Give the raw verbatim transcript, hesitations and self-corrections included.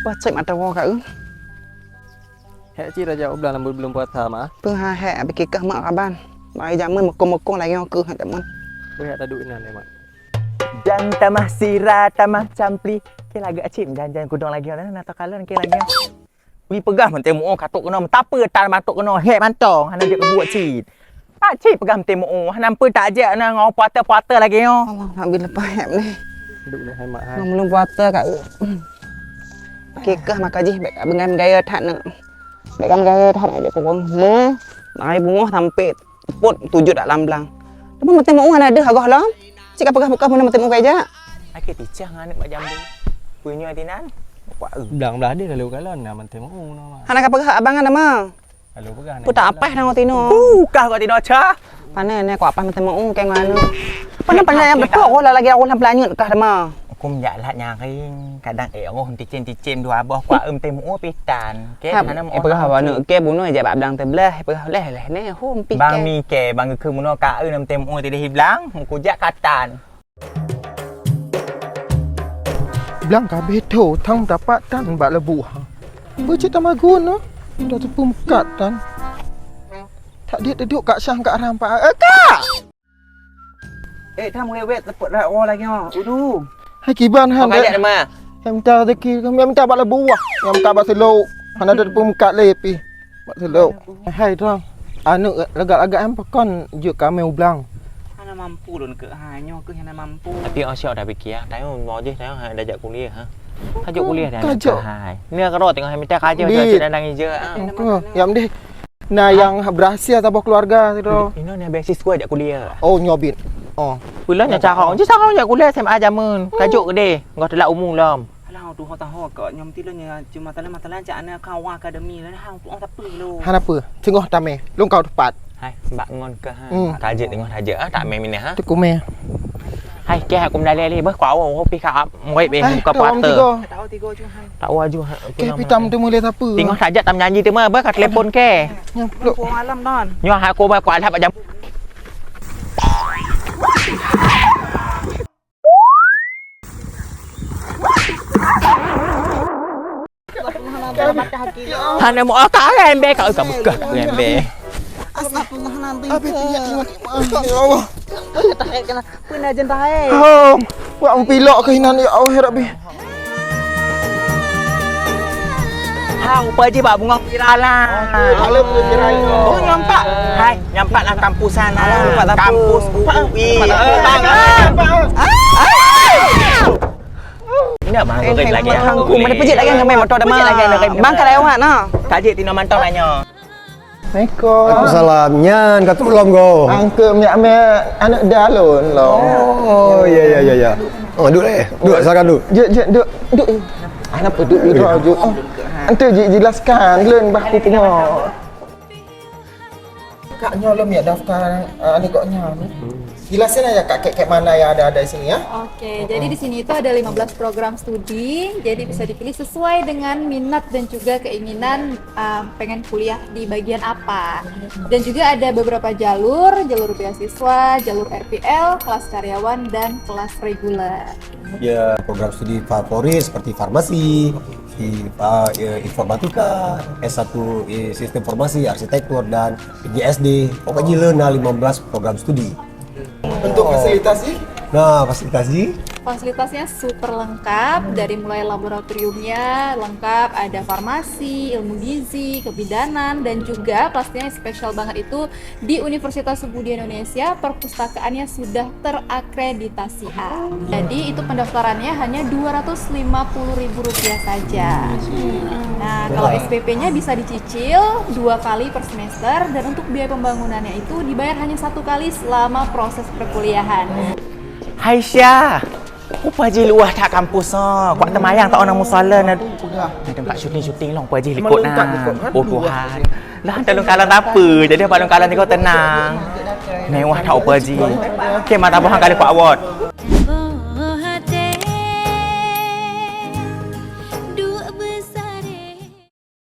Pacet mata woe ka eu. Hek cit raja ublang lam buleuen puasa, Mak. Peue ha hek, bikikah mak kaban. Bak jameun mukong-mukong lagèe nyoe keuh jameun. Beuh, hek taduek inan lé, Mak. Dan tamah sira, tamah campli. Keu lagèe cit janjan gudong lagèe nyoe, na takalon keu lagèe nyoe. Wi peugah mantong muoh ka trok keunoe, meuteupeu tan batok keunoe, hek mantong, hana jeuet keubuet cit. Pakcik peugah meuteumeu'ue, hana peue tajak na ngon puasa-puasa lagèe nyoe. Allah, nak bila payah ni. Duek lé hai mak hai. Ngon belum puasa ka. Kikah maka jih bèk ka beungan gaya that na. Bèk kan gaya that na, dia kurang me. Mai bungoh sampai put tujuh dak lam blang. Tapi meuteumeu'ue hana deuh agoh lom. Cit ka peugah-peugah meunan meuteumeu'ue ka jak. Akhé ticah ngon aneuk mak jambu. Peue nyoe tinan? Wah, eu. Blang blah deh lalu kalon na meuteumeu'ue na mak. Hana ka peugah abang kan ma? Lalu peugah. Peue tak apah na ngon tinoe? Bukah kok tinoe cah. Pane ne kok apah meuteumeu'ue keng anu. Pane-pane nyang beutôi, oh, lagi aku lam peulanyut kah ma. Aku meujak lat nyaring, kadang eh roh ticem-ticem dua boh kuah em teh mu'ue pitan. Ke hana mau. Eh, peugah awak aneuk ke bunoe jak bak blang teubleh, peugah leh leh ne hom pi. Bang ke. Mi ke, bang geukheun bunoe ka eu nam teh mu'ue tideh blang, meuku jak katan. Blang ka beutôi thang dapat tan bak leubeh. Beucit tamagun noh, dah teupeu meukat tan. Tak dia duduk kat syang kat rampak. Eh, kak! Eh, tham wet-wet teupot dak woe lagèe nyoe. Udu. Hai kiban han. Kau kajak deh, ma. Yang minta rezeki, yang minta bak leubeh, yang minta bak selok. Hana ada pun mukat lé pi. Bak selok. Hai, Tuan. Anu, lagak-lagak em pakon jeuet kami ublang. Hana mampu lôn keu hai, nyoe keuh hana mampu. Tapi oh siok dah pikir, tayo mau jih tayo hai dah jak kuliah ha. Kajak kuliah dah kajak. Hai. Ni kalau tengok hai minta kajak dah cek dan ija. Yang deh. Nah, yang berhasil saboh keluarga tu. Inoe ni beasiswa jak kuliah. Oh, nyobit. Oh. Pula nya cara. Ji cara jak kuliah S M A jameun. Kajuk gede. Enggak telat umur lom. Alah, tu ho taho kok nyom ti lôn nya cuma talan matalan cak ana kawa akademi lah hang tu tapi lo. Hana apa? Tengok tameh. Lung kau tepat. Hai, bak ngon ke ha. Tajak tengok tajak ah tak main minah ha. Tekumeh. Hai, ke aku mendalai leh bah kau awak pi ka murid beh buka puasa. Tahu tiga. Tak waju ha. Ke pitam tu mulai siapa? Tengok saja tam nyanyi tu mah bah ka telepon ke. Nyampluk. Malam don. Nyoh aku bah kuat dah jam. Hana mau ah, ka rembe ka ka bekah ka rembe. Astagfirullahaladzim. Apa tu ya Allah. Pernah jentai. Oh, wak pilok ke inan ya Allah ya Rabbi. Ha, upa ji bak bunga viral lah. Kalau viral. Oh, nyampak. Hai, nyampak lah kampus sana. Kampus U U I. Ini abang goreng lagi ya. Hangku, mana pejit lagi yang main motor dah mah. Bang kalau awak nah. Tajik tino mantong nanya. Assalamualaikum. Waalaikumsalam. Nyan ka tu lom go. Angke miak-miak anak dalon lo. Oh, ya ya ya ya. Oh, duduk eh. Duduk silakan duduk. Jek jek duduk. Duduk. Kenapa duduk duduk aja? Oh. Ente ji jelaskan lön bah ku tengok. Kak nyoe lom ya daftar uh, aneuk kok nyoe. Jelasin aja Kak kek mana yang ada ada di sini ya. Oke, jadi di sini itu ada lima belas program studi, jadi bisa dipilih sesuai dengan minat dan juga keinginan uh, pengen kuliah di bagian apa. Dan juga ada beberapa jalur, jalur beasiswa, jalur R P L, kelas karyawan, dan kelas reguler. Ya, program studi favorit seperti farmasi, di, uh, ya, informatika, S satu eh, sistem informasi, arsitektur, dan G S D. Pokoknya le na lima belas program studi. Untuk fasilitasi? Nah, fasilitasi. Fasilitasnya super lengkap, dari mulai laboratoriumnya lengkap, ada farmasi, ilmu gizi, kebidanan, dan juga pastinya spesial banget itu di Universitas Subudia Indonesia, perpustakaannya sudah terakreditasi A. Jadi itu pendaftarannya hanya dua ratus lima puluh ribu rupiah saja. Nah, kalau S P P-nya bisa dicicil dua kali per semester dan untuk biaya pembangunannya itu dibayar hanya satu kali selama proses perkuliahan. Hai Syah, rupa jih luwah that kampus nyoe. Kuat teumayang tak ona musala na. Ada kat syuting-syuting long rupa jih likot na. Oh Tuhan. Lah tak lungkalan apa. Jadi apa lungkalan ni kau tenang. Mewah tak rupa jih. Okey, mata buah kali kuat award.